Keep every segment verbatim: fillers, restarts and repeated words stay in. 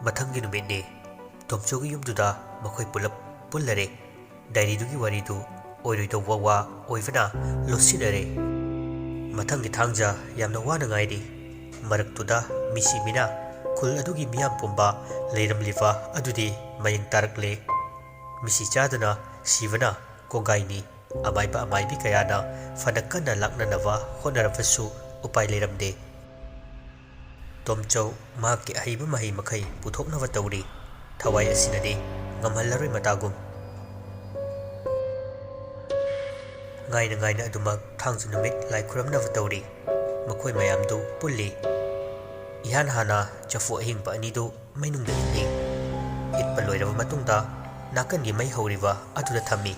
ꯃꯊꯪꯒꯤ ꯅꯨꯃꯤꯠꯅꯤ꯫ ꯇꯣꯝꯆꯧꯒꯤ ꯌꯨꯝꯗꯨꯗ ꯃꯈꯣꯏ ꯄꯨꯂꯞ ꯄꯨꯜꯂꯔꯦ꯫ ꯗꯥꯏꯔꯤꯗꯨꯒꯤ ꯋꯥꯔꯤꯗꯨ ꯑꯣꯏꯔꯣꯏꯗꯧꯕ ꯋꯥ ꯑꯣꯏꯕꯅ ꯂꯣꯠꯁꯤꯟꯅꯔꯦ꯫ ꯃꯊꯪꯒꯤ ꯊꯥꯡꯖ ꯌꯥꯝꯅ ꯋꯥꯅ ꯉꯥꯏꯔꯤ꯫ ꯃꯔꯛꯇꯨꯗ ꯃꯤꯁꯤ ꯃꯤꯅ ꯈꯨꯜ ꯑꯗꯨꯒꯤ ꯃꯤꯌꯥꯝ ꯄꯨꯝꯕ ꯂꯩꯔꯝꯂꯤꯕ ꯑꯗꯨꯗꯤ ꯃꯌꯦꯡ ꯇꯥꯔꯛꯂꯦ꯫ ꯃꯤꯁꯤ ꯆꯥꯗꯅ ꯁꯤꯕꯅ ꯀꯣꯡꯒꯥꯏꯅꯤ꯫ ꯑꯃꯥꯏꯕ ꯑꯃꯥꯏꯕꯤ ꯀꯌꯥꯅ ꯐꯅ ꯀꯟꯅ ꯂꯥꯛꯅꯅꯕ ꯍꯣꯠꯅꯔꯕꯁꯨ ꯎꯄꯥꯏ ꯂꯩꯔꯝꯗꯦ꯫ ꯇꯣꯝꯆꯧ ꯃꯍꯥꯛꯀꯤ ꯑꯍꯩꯕ ꯃꯍꯩ ꯃꯈꯩ ꯄꯨꯊꯣꯛꯅꯕ ꯇꯧꯔꯤ꯫ ꯊꯋꯥꯏ ꯑꯁꯤꯅꯗꯤ ꯉꯝꯍꯜꯂꯔꯣꯏ ꯃꯇꯥꯒꯨꯝ꯫ ꯉꯥꯏꯅ ꯉꯥꯏꯅ ꯑꯗꯨꯃꯛ ꯊꯥꯡꯖ ꯅꯨꯃꯤꯠ ꯂꯥꯏ ꯈꯨꯔꯝꯅꯕ ꯇꯧꯔꯤ꯫ ꯃꯈꯣꯏ ꯃꯌꯥꯝꯗꯨ ꯄꯨꯜꯂꯤ꯫ ꯏꯍꯥꯟ ꯍꯥꯟꯅ ꯆꯐꯨ ꯑꯍꯤꯡꯕ ꯑꯅꯤꯗꯨ ꯃꯩꯅꯨꯡꯗ ꯏꯠꯂꯤ꯫ ꯏꯠꯄ ꯂꯣꯏꯔꯕ ꯃꯇꯨꯡꯗ ꯅꯥꯀꯟꯒꯤ ꯃꯩ ꯍꯧꯔꯤꯕ ꯑꯗꯨꯗ ꯊꯝꯃꯤ꯫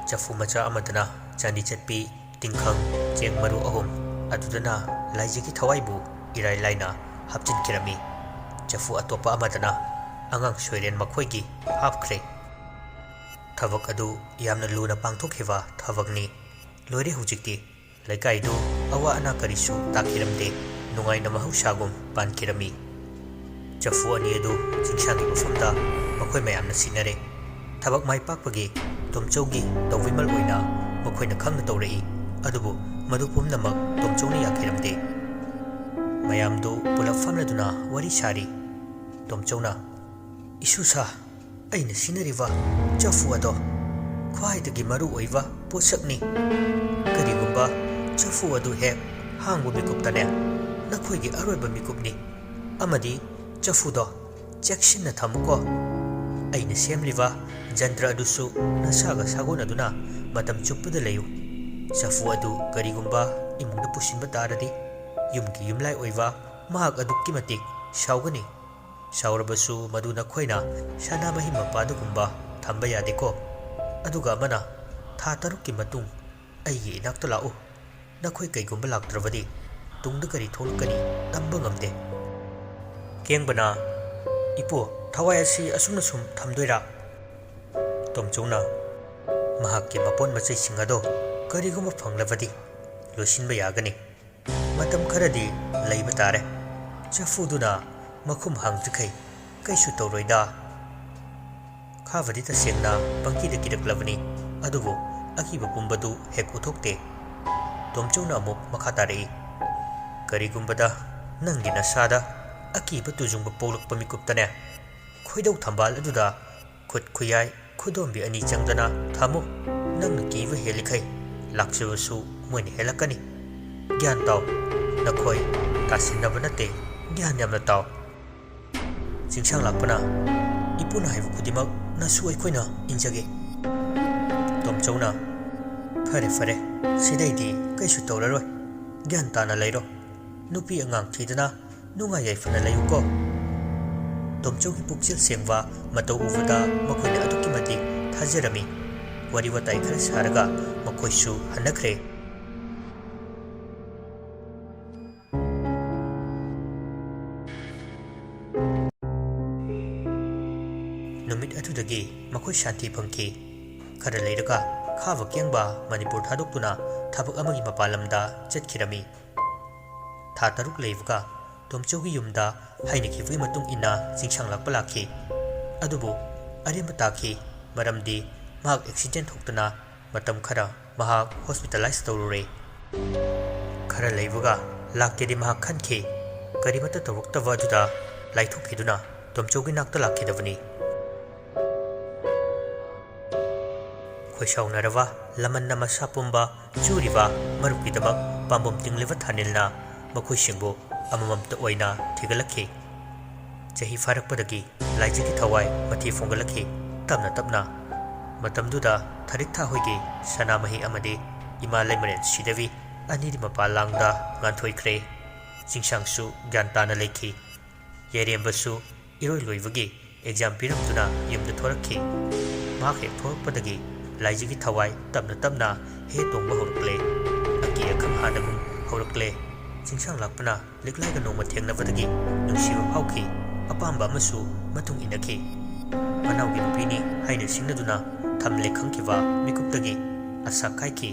ꯆꯐꯨ ꯃꯆꯥ ꯑꯃꯗꯅ ꯆꯥꯟꯗꯤ ꯆꯠꯄꯤ, ꯇꯤꯡꯈꯪ, ꯆꯦꯡ ꯃꯔꯨ ꯑꯍꯨꯝ, ꯑꯗꯨꯗꯅ ꯂꯥꯏꯖꯒꯤ ꯊꯋꯥꯏꯕꯨ ꯏꯔꯥꯏ ꯂꯥꯏꯅ ꯍꯥꯞꯆꯤꯟꯈꯤꯔꯝꯃꯤ꯫ ꯆꯐꯨ ꯑꯇꯣꯞꯄ ꯑꯃꯗꯅ ꯑꯉꯥꯡ ꯁꯣꯏꯔꯦꯟ ꯃꯈꯣꯏꯒꯤ ꯍꯥꯞꯈ꯭ꯔꯦ꯫ ꯊꯕꯛ ꯑꯗꯨ ꯌꯥꯝꯅ ꯂꯨꯅ ꯄꯥꯡꯊꯣꯛꯈꯤꯕ ꯊꯕꯛꯅꯤ꯫ ꯂꯣꯏꯔꯦ ꯍꯧꯖꯤꯛꯇꯤ꯫ ꯂꯩꯀꯥꯏꯗꯨ ꯑꯋꯥ ꯑꯅꯥ ꯀꯔꯤꯁꯨ ꯇꯥꯈꯤꯔꯝꯗꯦ꯫ ꯅꯨꯡꯉꯥꯏꯅ ꯃꯍꯧꯁꯥꯒꯨꯝ ꯄꯥꯟꯈꯤꯔꯝꯃꯤ꯫ ꯆꯐꯨ ꯑꯅꯤ ꯑꯗꯨ ꯆꯤꯡꯁꯥꯡꯒꯤ ꯃꯐꯝꯗ ꯃꯈꯣꯏ ꯃꯌꯥꯝꯅ ꯁꯤꯟꯅꯔꯦ꯫ ꯊꯕꯛ ꯃꯥꯏ ꯄꯥꯛꯄꯒꯤ ꯇꯣꯝꯆꯧꯒꯤ ꯇꯧꯕꯤꯃꯜ ꯑꯣꯏꯅ ꯃꯈꯣꯏꯅ ꯈꯪꯅ ꯇꯧꯔꯛꯏ꯫ ꯑꯗꯨꯕꯨ ꯃꯗꯨ ꯄꯨꯝꯅꯃꯛ ꯇꯣꯝꯆꯧꯅ ꯌꯥꯈꯤꯔꯝꯗꯦ꯫ ꯃꯌꯥꯝꯗꯨ ꯄꯨꯂꯞ ꯐꯝꯂꯗꯨꯅ ꯋꯥꯔꯤ ꯁꯥꯔꯤ꯫ ꯇꯣꯝꯆꯧꯅ, "ꯏꯁꯨꯁꯥ, ꯑꯩꯅ ꯁꯤꯟꯅꯔꯤꯕ ꯆꯐꯨ ꯑꯗꯣ ꯈ꯭ꯋꯥꯏꯗꯒꯤ ꯃꯔꯨ ꯑꯣꯏꯕ ꯄꯣꯠꯁꯛꯅꯤ꯫ ꯀꯔꯤꯒꯨꯝꯕ ꯆꯐꯨ ꯑꯗꯨ ꯍꯦꯛ ꯍꯥꯡꯕ ꯃꯤꯀꯨꯞꯇꯅꯦ, ꯅꯈꯣꯏꯒꯤ ꯑꯔꯣꯏꯕ ꯃꯤꯀꯨꯞꯅꯤ꯫ ꯑꯃꯗꯤ ꯆꯐꯨꯗꯣ ꯆꯦꯛꯁꯤꯟꯅ ꯊꯝꯃꯨꯀꯣ꯫ ꯑꯩꯅ ꯁꯦꯝꯂꯤꯕ ꯖꯟꯇ꯭ꯔ ꯑꯗꯨꯁꯨ ꯅꯁꯥꯒ ꯁꯥꯒꯣꯟꯅꯗꯨꯅ ꯃꯇꯝ ꯆꯨꯞꯄꯗ ꯂꯩꯌꯨ꯫ ꯆꯐꯨ ꯑꯗꯨ ꯀꯔꯤꯒꯨꯝꯕ ꯏꯃꯨꯡꯗ ꯄꯨꯁꯤꯟꯕ ꯇꯥꯔꯗꯤ, ꯌꯨꯝꯒꯤ ꯌꯨꯝꯂꯥꯏ ꯑꯣꯏꯕ ꯃꯍꯥꯛ ꯑꯗꯨꯛꯀꯤ ꯃꯇꯤꯛ ꯁꯥꯎꯒꯅꯤ꯫ ꯁꯥꯎꯔꯕꯁꯨ ꯃꯗꯨ ꯅꯈꯣꯏꯅ ꯁꯅꯥꯃꯍꯤ ꯃꯄꯥꯗꯨꯒꯨꯝꯕ ꯊꯝꯕ ꯌꯥꯗꯦꯀꯣ꯫ ꯑꯗꯨꯒ ꯑꯃꯅ, ꯊꯥ ꯇꯔꯨꯛꯀꯤ ꯃꯇꯨꯡ ꯑꯩꯒꯤ ꯏꯅꯥꯛꯇ ꯂꯥꯛꯎ꯫ ꯅꯈꯣꯏ ꯀꯩꯒꯨꯝꯕ ꯂꯥꯛꯇ꯭ꯔꯕꯗꯤ ꯇꯨꯡꯗ ꯀꯔꯤ ꯊꯣꯛꯂꯛꯀꯅꯤ ꯇꯝꯕ ꯉꯝꯗꯦ꯫" ꯀꯦꯡꯕꯅ, "ꯏꯄꯨ, ꯊꯋꯥꯏ ꯑꯁꯤ ꯑꯁꯨꯝꯅ ꯁꯨꯝ ꯊꯝꯗꯣꯏꯔꯥ?" ꯇꯣꯝꯆꯧꯅ, "ꯃꯍꯥꯛꯀꯤ ꯃꯄꯣꯠ ꯃꯆꯩꯁꯤꯡ ꯑꯗꯣ ꯀꯔꯤꯒꯨꯝꯕ ꯐꯪꯂꯕꯗꯤ ꯂꯣꯏꯁꯤꯟꯕ ꯌꯥꯒꯅꯤ꯫ ꯃꯇꯝ ꯈꯔꯗꯤ ꯂꯩꯕ ꯇꯥꯔꯦ꯫" ꯆꯐꯨꯗꯨꯅ ꯃꯈꯨꯝ ꯍꯥꯡꯗ꯭ꯔꯤꯈꯩ "ꯀꯩꯁꯨ ꯇꯧꯔꯣꯏꯗ꯫ ꯈꯥꯕꯗꯤ ꯇꯁꯦꯡꯅ ꯄꯪꯀꯤꯗ ꯀꯤꯔꯛꯂꯕꯅꯤ, ꯑꯗꯨꯕꯨ ꯑꯀꯤꯕ ꯄꯨꯝꯕꯗꯨ ꯍꯦꯛ ꯎꯊꯣꯛꯇꯦ꯫" ꯇꯣꯝꯆꯧꯅ ꯑꯃꯨꯛ ꯃꯈꯥ ꯇꯥꯔꯛꯏ, "ꯀꯔꯤꯒꯨꯝꯕꯗ ꯅꯪꯒꯤ ꯅꯁꯥꯗ ꯑꯀꯤꯕ ꯇꯨꯖꯨꯡꯕ ꯄꯣꯛꯂꯛꯄ ꯃꯤꯀꯨꯞꯇꯅꯦ, ꯈꯣꯏꯗꯧ ꯊꯝꯕꯥꯜ ꯑꯗꯨꯗ ꯈꯨꯠ ꯈꯨꯌꯥꯏ ꯈꯨꯗꯣꯝꯕꯤ ꯑꯅꯤ ꯆꯪꯗꯅ ꯊꯝꯃꯨ꯫ ꯅꯪꯅ ꯀꯤꯕ ꯍꯦꯜꯂꯤꯈꯩ ꯂꯥꯛꯆꯕꯁꯨ ꯃꯣꯏꯅ ꯍꯦꯜꯂꯛꯀꯅꯤ꯫ ꯒ꯭ꯌꯥꯟ ꯇꯥꯎ, ꯅꯈꯣꯏ ꯇꯥꯁꯤꯟꯅꯕ ꯅꯠꯇꯦ, ꯒ꯭ꯌꯥꯟ ꯌꯥꯝꯅ ꯇꯥꯎ꯫ ꯆꯤꯡꯁꯥꯡ ꯂꯥꯛꯄꯅ, "ꯏꯄꯨꯅ ꯍꯥꯏꯕ ꯈꯨꯗꯤꯡꯃꯛ ꯅꯁꯨ ꯑꯩꯈꯣꯏꯅ ꯏꯟꯖꯒꯦ꯫" ꯇꯣꯝꯆꯧꯅ, "ꯐꯔꯦ ꯐꯔꯦ, ꯁꯤꯗꯩꯗꯤ ꯀꯩꯁꯨ ꯇꯧꯔꯔꯣꯏ꯫ ꯒ꯭ꯌꯥꯟ ꯇꯥꯅ ꯂꯩꯔꯣ꯫ ꯅꯨꯄꯤ ꯑꯉꯥꯡ ꯊꯤꯗꯅ ꯅꯨꯡꯉꯥꯏ ꯌꯥꯏꯐꯅ ꯂꯩꯌꯨꯀꯣ꯫" ꯇꯣꯝꯆꯧꯒꯤ ꯄꯨꯛꯆꯦꯜ ꯁꯦꯡꯕ ꯃꯇꯧ ꯎꯕꯗ ꯃꯈꯣꯏꯅ ꯑꯗꯨꯛꯀꯤ ꯃꯇꯤꯛ ꯊꯥꯖꯔꯝꯃꯤ꯫ ꯋꯥꯔꯤ ꯋꯥꯇꯥꯏ ꯈꯔ ꯁꯥꯔꯒ ꯃꯈꯣꯏꯁꯨ ꯍꯟꯅꯈ꯭ꯔꯦ꯫ ꯅꯨꯃꯤꯠ ꯑꯗꯨꯗꯒꯤ ꯃꯈꯣꯏ ꯁꯥꯟꯇꯤ ꯐꯪꯈꯤ꯫ ꯈꯔ ꯂꯩꯔꯒ ꯈꯥꯕ ꯀꯦꯡꯕ ꯃꯅꯤꯄꯨꯔ ꯊꯥꯗꯣꯛꯇꯨꯅ ꯊꯕꯛ ꯑꯃꯒꯤ ꯃꯄꯥꯟ ꯂꯝꯗ ꯆꯠꯈꯤꯔꯝꯃꯤ꯫ ꯊꯥ ꯇꯔꯨꯛ ꯂꯩꯕꯒ ꯇꯣꯝꯆꯧꯒꯤ ꯌꯨꯝꯗ ꯍꯥꯏꯅꯈꯤꯕꯒꯤ ꯃꯇꯨꯡ ꯏꯟꯅ ꯆꯤꯡꯁꯥꯡ ꯂꯥꯛꯄ ꯂꯥꯛꯈꯤ꯫ ꯑꯗꯨꯕꯨ ꯑꯔꯦꯝꯕ ꯇꯥꯈꯤ, ꯃꯔꯝꯗꯤ ꯃꯍꯥꯛ ꯑꯦꯛꯁꯤꯗꯦꯟ ꯊꯣꯛꯇꯨꯅ ꯃꯇꯝ ꯈꯔ ꯃꯍꯥꯛ ꯍꯣꯁꯄꯤꯇꯥꯂꯥꯏꯖ ꯇꯧꯔꯨꯔꯦ꯫ ꯈꯔ ꯂꯩꯕꯒ ꯂꯥꯛꯀꯦꯗꯤ ꯃꯍꯥꯛ ꯈꯟꯈꯤ꯫ ꯀꯔꯤꯃꯠꯇ ꯇꯧꯔꯛꯇꯕ ꯑꯗꯨꯗ ꯂꯥꯏꯊꯣꯛꯈꯤꯗꯨꯅ ꯇꯣꯝꯆꯧꯒꯤ ꯅꯥꯛꯇ ꯂꯥꯛꯈꯤꯗꯕꯅꯤ꯫ ꯈꯣꯏꯁꯥꯎꯅꯔꯕ ꯂꯃꯟꯅ ꯃꯁꯥ ꯄꯨꯝꯕ ꯆꯨꯔꯤꯕ ꯃꯔꯨꯞꯀꯤꯗꯃꯛ ꯄꯥꯝꯕꯣꯝ ꯇꯤꯡꯂꯤꯕ ꯊꯥꯅꯤꯜꯅ ꯃꯈꯣꯏꯁꯤꯡꯕꯨ ꯑꯃꯃꯝꯇ ꯑꯣꯏꯅ ꯊꯤꯒꯠꯂꯛꯈꯤ꯫ ꯆꯍꯤ ꯐꯥꯔꯛꯄꯗꯒꯤ ꯂꯥꯏꯖꯒꯤ ꯊꯋꯥꯏ ꯃꯊꯤ ꯐꯣꯡꯒꯠꯂꯛꯈꯤ꯫ ꯇꯞꯅ ꯇꯞꯅ ꯃꯇꯝꯗꯨꯗ ꯊꯔꯤꯛ ꯊꯥ ꯍꯣꯏꯒꯤ ꯁꯅꯥꯃꯍꯤ ꯑꯃꯗꯤ ꯏꯃꯥ ꯂꯩꯃꯔꯦꯟ ꯁꯤꯗꯕꯤ ꯑꯅꯤꯗꯤ ꯃꯄꯥꯜ ꯂꯥꯡꯗ ꯉꯥꯟꯊꯣꯏꯈ꯭ꯔꯦ꯫ ꯆꯤꯡꯁꯥꯡꯁꯨ ꯒ꯭ꯌꯥꯟ ꯇꯥꯅ ꯂꯩꯈꯤ꯫ ꯌꯥꯏꯔꯦꯝꯕꯁꯨ ꯏꯔꯣꯏ ꯂꯣꯏꯕꯒꯤ ꯑꯦꯛꯖꯥꯝ ꯄꯤꯔꯝꯗꯨꯅ ꯌꯨꯝꯗ ꯊꯣꯔꯛꯈꯤ꯫ ꯃꯍꯥꯛ ꯍꯦꯛ ꯊꯣꯔꯛꯄꯗꯒꯤ ꯂꯥꯏꯖꯒꯤ ꯊꯋꯥꯏ ꯇꯞꯅ ꯇꯞꯅ ꯍꯦ ꯇꯣꯡꯕ ꯍꯧꯔꯛꯂꯦ꯫ ꯑꯀꯤ ꯑꯈꯪ ꯍꯥꯟꯅꯒꯨꯝ ꯍꯧꯔꯛꯂꯦ꯫ ꯆꯤꯡꯁꯥꯡ ꯂꯥꯛꯄꯅ ꯂꯤꯛꯂꯥꯏꯒ ꯅꯣꯡꯃ ꯊꯦꯡꯅꯕꯗꯒꯤ ꯅꯨꯡꯁꯤꯕ ꯐꯥꯎꯈꯤ꯫ ꯑꯄꯥꯝꯕ ꯑꯃꯁꯨ ꯃꯇꯨꯡ ꯏꯟꯅꯈꯤ꯫ ꯃꯅꯥꯎꯒꯤ ꯅꯨꯄꯤꯅꯤ ꯍꯥꯏꯅ ꯁꯤꯡꯅꯗꯨꯅ ꯊꯝꯂꯦ ꯈꯪꯈꯤꯕ ꯃꯤꯀꯨꯞꯇꯒꯤ ꯑꯁꯥ ꯀꯥꯏꯈꯤ꯫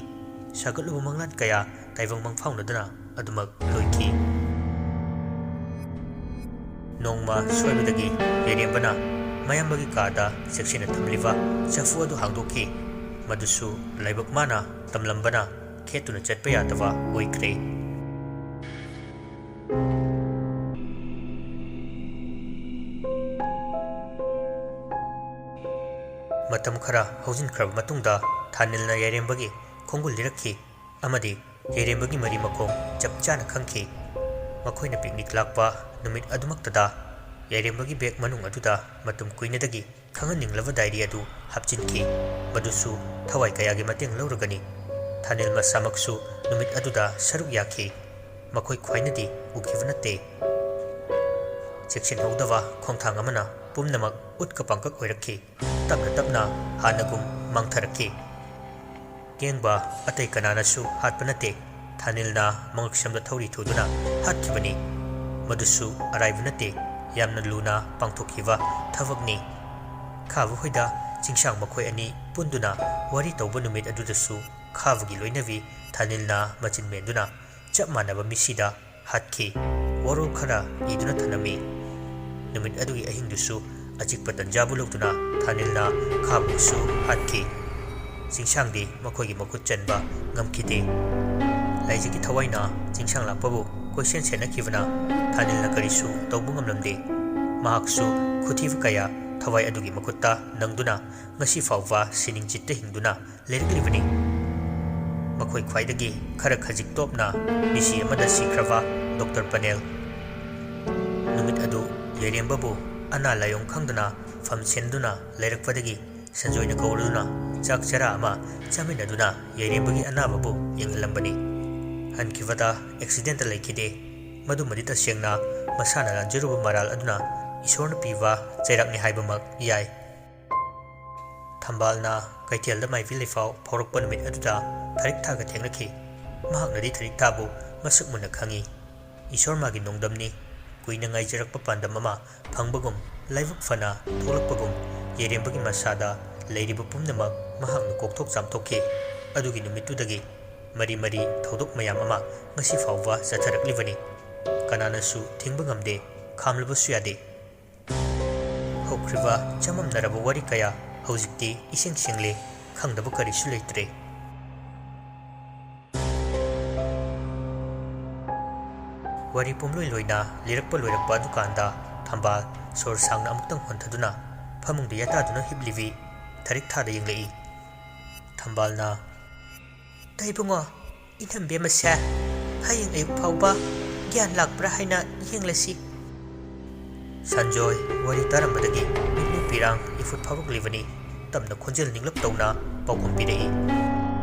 ꯁꯥꯒꯠꯂꯨꯕ ꯃꯪꯂꯥꯟ ꯀꯌꯥ ꯇꯥꯏꯕꯪ ꯃꯪꯐꯥꯎꯅꯗꯅ ꯑꯗꯨꯃꯛ ꯂꯣꯏꯈꯤ꯫ ꯅꯣꯡꯃ ꯁꯣꯏꯕꯗꯒꯤ ꯌꯥꯏꯔꯦꯝꯕꯅ ꯃꯌꯥꯝꯕꯒꯤ ꯀꯥꯗ ꯆꯦꯛꯁꯤꯟꯅ ꯊꯝꯂꯤꯕ ꯆꯐꯨ ꯑꯗꯨ ꯍꯥꯡꯗꯣꯛꯈꯤ꯫ ꯃꯗꯨꯁꯨ ꯂꯥꯏꯕꯛ ꯃꯥꯅ ꯇꯝꯂꯝꯕꯅ ꯈꯦꯠꯇꯨꯅ ꯆꯠꯄ ꯌꯥꯗꯕ ꯑꯣꯏꯈ꯭ꯔꯦ꯫ ꯃꯇꯝ ꯈꯔ ꯍꯧꯖꯤꯟꯈ꯭ꯔꯕ ꯃꯇꯨꯡꯗ ꯊꯥꯅꯤꯜꯅ ꯌꯥꯏꯔꯦꯝꯕꯒꯤ ꯈꯣꯡꯒꯨꯜ ꯂꯤꯔꯛꯈꯤ ꯑꯃꯗꯤ ꯌꯥꯏꯔꯦꯝꯕꯒꯤ ꯃꯔꯤ ꯃꯈꯣꯡ ꯆꯞ ꯆꯥꯅ ꯈꯪꯈꯤ꯫ ꯃꯈꯣꯏꯅ picnic ꯂꯥꯛꯄ ꯅꯨꯃꯤꯠ ꯑꯗꯨꯃꯛꯇꯗ ꯌꯥꯏꯔꯦꯝꯕꯒꯤ bag ꯃꯅꯨꯡ ꯑꯗꯨꯗ ꯃꯇꯝ ꯀꯨꯏꯅꯗꯒꯤ ꯈꯪꯍꯟꯅꯤꯡꯂꯕ diary ꯑꯗꯨ ꯍꯥꯞꯆꯤꯟꯈꯤ꯫ ꯃꯗꯨꯁꯨ ꯊꯋꯥꯏ ꯀꯌꯥꯒꯤ ꯃꯇꯦꯡ ꯂꯧꯔꯒꯅꯤ꯫ ꯊꯥꯅꯤꯜ ꯃꯁꯥꯃꯛꯁꯨ ꯅꯨꯃꯤꯠ ꯑꯗꯨꯗ ꯁꯔꯨꯛ ꯌꯥꯈꯤ꯫ ꯃꯈꯣꯏ ꯈ꯭ꯋꯥꯏꯅꯗꯤ ꯎꯈꯤꯕ ꯅꯠꯇꯦ꯫ ꯆꯦꯛꯁꯤꯟꯍꯧꯗꯕ ꯈꯣꯡꯊꯥꯡ ꯑꯃꯅ ꯄꯨꯝꯅꯃꯛ ꯎꯠꯀ ꯄꯥꯡꯀꯛ ꯑꯣꯏꯔꯛꯈꯤ꯫ ꯇꯞꯅ ꯇꯞꯅ ꯍꯥꯟꯅꯒꯨꯝ ꯃꯥꯡꯊꯔꯛꯈꯤ꯫ ꯀꯦꯡꯕ ꯑꯇꯩ ꯀꯅꯥꯅꯁꯨ ꯍꯥꯠꯄ ꯅꯠꯇꯦ꯫ ꯊꯥꯅꯤꯜꯅ ꯃꯉꯛꯁꯝꯗ ꯊꯧꯔꯤ ꯊꯨꯗꯨꯅ ꯍꯥꯠꯈꯤꯕꯅꯤ꯫ ꯃꯗꯨꯁꯨ ꯑꯔꯥꯏꯕ ꯅꯠꯇꯦ꯫ ꯌꯥꯝꯅ ꯂꯨꯅ ꯄꯥꯡꯊꯣꯛꯈꯤꯕ ꯊꯕꯛꯅꯤ꯫ ꯈꯥꯕ ꯍꯣꯏꯗ ꯆꯤꯡꯁꯥꯡ ꯃꯈꯣꯏ ꯑꯅꯤ ꯄꯨꯟꯗꯨꯅ ꯋꯥꯔꯤ ꯇꯧꯕ ꯅꯨꯃꯤꯠ ꯑꯗꯨꯗꯁꯨ ꯈꯥꯕꯒꯤ ꯂꯣꯏꯅꯕꯤ ꯊꯥꯅꯤꯜꯅ ꯃꯆꯤꯟ ꯃꯦꯟꯗꯨꯅ ꯆꯞ ꯃꯥꯟꯅꯕ ꯃꯤꯁꯤꯗ ꯍꯥꯠꯈꯤ꯫ ꯋꯥꯔꯣꯜ ꯈꯔ ꯏꯗꯨꯅ ꯊꯅꯝꯃꯤ꯫ ꯅꯨꯃꯤꯠ ꯑꯗꯨꯒꯤ ꯑꯍꯤꯡꯗꯨꯁꯨ ꯑꯆꯤꯛꯄ ꯇꯟꯖꯥꯕꯨ ꯂꯧꯗꯨꯅ ꯊꯥꯅꯤꯜꯅ ꯈꯥꯕꯨꯁꯨ ꯍꯥꯠꯈꯤ꯫ ꯆꯤꯡꯁꯥꯡꯗꯤ ꯃꯈꯣꯏꯒꯤ ꯃꯈꯨꯠ ꯆꯟꯕ ꯉꯝꯈꯤꯗꯦ꯫ ꯂꯥꯏꯖꯒꯤ ꯊꯋꯥꯏꯅ ꯆꯤꯡꯁꯥꯡ ꯂꯥꯛꯄꯕꯨ ꯀꯣꯏꯁꯦꯟ ꯁꯦꯟꯅꯈꯤꯕꯅ ꯊꯥꯅꯤꯜꯅ ꯀꯔꯤꯁꯨ ꯇꯧꯕ ꯉꯝꯂꯝꯗꯦ꯫ ꯃꯍꯥꯛꯁꯨ ꯈꯨꯊꯤꯕ ꯀꯌꯥ ꯊꯋꯥꯏ ꯑꯗꯨꯒꯤ ꯃꯈꯨꯠꯇ ꯅꯪꯗꯨꯅ ꯉꯁꯤ ꯐꯥꯎꯕ ꯁꯤꯅꯤꯡ ꯆꯤꯠꯇ ꯍꯤꯡꯗꯨꯅ ꯂꯩꯔꯛꯂꯤꯕꯅꯤ꯫ ꯃꯈꯣꯏ ꯈ꯭ꯋꯥꯏꯗꯒꯤ ꯈꯔ ꯈꯖꯤꯛ ꯇꯣꯞꯅ ꯃꯤꯁꯤ ꯑꯃꯗ ꯁꯤꯈ꯭ꯔꯕ ꯗꯣꯛꯇꯔ ꯄꯅꯦꯜ꯫ ꯅꯨꯃꯤꯠ ꯑꯗꯨ ꯌꯥꯏꯔꯦꯝꯕꯕꯨ ꯑꯅꯥ ꯂꯥꯏꯌꯣꯡ ꯈꯪꯗꯅ ꯐꯝ ꯁꯦꯟꯗꯨꯅ ꯂꯩꯔꯛꯄꯗꯒꯤ ꯁꯟꯖꯣꯏꯅ ꯀꯧꯔꯗꯨꯅ ꯆꯥꯛ ꯆꯔꯥ ꯑꯃ ꯆꯥꯃꯤꯟꯅꯗꯨꯅ ꯌꯥꯏꯔꯦꯝꯕꯒꯤ ꯑꯅꯥꯕꯕꯨ ꯌꯦꯡꯍꯜꯂꯝꯕꯅꯤ꯫ ꯍꯟꯈꯤꯕꯗ accident ꯂꯩꯈꯤꯗꯦ꯫ ꯃꯗꯨꯃꯗꯤ ꯇꯁꯦꯡꯅ ꯃꯁꯥꯅ ꯂꯥꯟꯖꯔꯨꯕ ꯃꯔꯥꯜ ꯑꯗꯨꯅ ꯏꯁꯣꯔꯅ ꯄꯤꯕ ꯆꯩꯔꯥꯛꯅꯤ ꯍꯥꯏꯕꯃꯛ ꯌꯥꯏ꯫ ꯊꯝꯕꯥꯜꯅ ꯀꯩꯊꯦꯜꯗ ꯃꯥꯏꯕꯤ ꯂꯩꯐꯥꯎ ꯐꯥꯎꯔꯛꯄ ꯅꯨꯃꯤꯠ ꯑꯗꯨꯗ ꯊꯔꯤꯛ ꯊꯥꯒ ꯊꯦꯡꯅꯈꯤ꯫ ꯃꯍꯥꯛꯅꯗꯤ ꯊꯔꯤꯛ ꯊꯥꯕꯨ ꯃꯁꯛ ꯃꯨꯟꯅ ꯈꯪꯏ꯫ ꯏꯁꯣꯔ ꯃꯥꯒꯤ ꯅꯣꯡꯗꯝꯅꯤ꯫ ꯀꯨꯏꯅ ꯉꯥꯏꯖꯔꯛꯄ ꯄꯥꯟꯗꯝ ꯑꯃ ꯐꯪꯕꯒꯨꯝ, ꯂꯥꯏꯕꯛ ꯐꯅ ꯊꯣꯛꯂꯛꯄꯒꯨꯝ, ꯌꯥꯏꯔꯦꯝꯕꯒꯤ ꯃꯁꯥꯗ ꯂꯩꯔꯤꯕ ꯄꯨꯝꯅꯃꯛ ꯃꯍꯥꯛꯅ ꯀꯣꯛꯊꯣꯛ ꯆꯥꯝꯊꯣꯛꯈꯤ꯫ ꯑꯗꯨꯒꯤ ꯅꯨꯃꯤꯠꯇꯨꯗꯒꯤ ꯃꯔꯤ ꯃꯔꯤ ꯊꯧꯗꯣꯛ ꯃꯌꯥꯝ ꯑꯃ ꯉꯁꯤ ꯐꯥꯎꯕ ꯆꯠꯊꯔꯛꯂꯤꯕꯅꯤ꯫ ꯀꯅꯥꯅꯁꯨ ꯊꯤꯡꯕ ꯉꯝꯗꯦ꯫ ꯈꯥꯝꯂꯕꯁꯨ ꯌꯥꯗꯦ꯫ ꯍꯧꯈ꯭ꯔꯤꯕ ꯆꯃꯝꯅꯔꯕ ꯋꯥꯔꯤ ꯀꯌꯥ ꯍꯧꯖꯤꯛꯇꯤ ꯏꯁꯦꯡ ꯁꯦꯡꯂꯦ, ꯈꯪꯗꯕ ꯀꯔꯤꯁꯨ ꯂꯩꯇ꯭ꯔꯦ꯫ ꯋꯥꯔꯤ ꯄꯨꯝꯂꯣꯏ ꯂꯣꯏꯅ ꯂꯤꯔꯛꯄ ꯂꯣꯏꯔꯛꯄ ꯑꯗꯨꯀꯥꯟꯗ ꯊꯝꯕꯥꯜ ꯁꯣꯔ ꯁꯥꯡꯅ ꯑꯃꯨꯛꯇꯪ ꯍꯣꯟꯊꯗꯨꯅ ꯐꯃꯨꯡꯗ ꯌꯥꯇꯥꯗꯨꯅ ꯍꯤꯞꯂꯤꯕꯤ ꯊꯔꯤꯛ ꯊꯥꯗ ꯌꯦꯡꯂꯛꯏ꯫ ꯊꯝꯕꯥꯜꯅ, "ꯇꯣ ꯏꯕꯨꯡꯉꯣ, ꯏꯅꯝꯕꯦꯝꯃꯁꯦ ꯍꯌꯦꯡ ꯑꯌꯨꯛ ꯐꯥꯎꯕ ꯒ꯭ꯌꯥꯟ ꯂꯥꯛꯄ꯭ꯔꯥ ꯍꯥꯏꯅ ꯌꯦꯡꯂꯁꯤ꯫" ꯁꯟꯖꯣꯏ ꯋꯥꯔꯤ ꯇꯥꯔꯝꯕꯗꯒꯤ ꯃꯤꯠꯂꯨ ꯄꯤꯔꯥꯡ ꯏꯐꯨꯠ ꯐꯥꯎꯔꯛꯂꯤꯕꯅꯤ꯫ ꯇꯞꯅ ꯈꯣꯟꯖꯦꯜ ꯅꯤꯡꯂꯞ ꯇꯧꯅ ꯄꯥꯎꯈꯨꯝ ꯄꯤꯔꯛꯏ꯫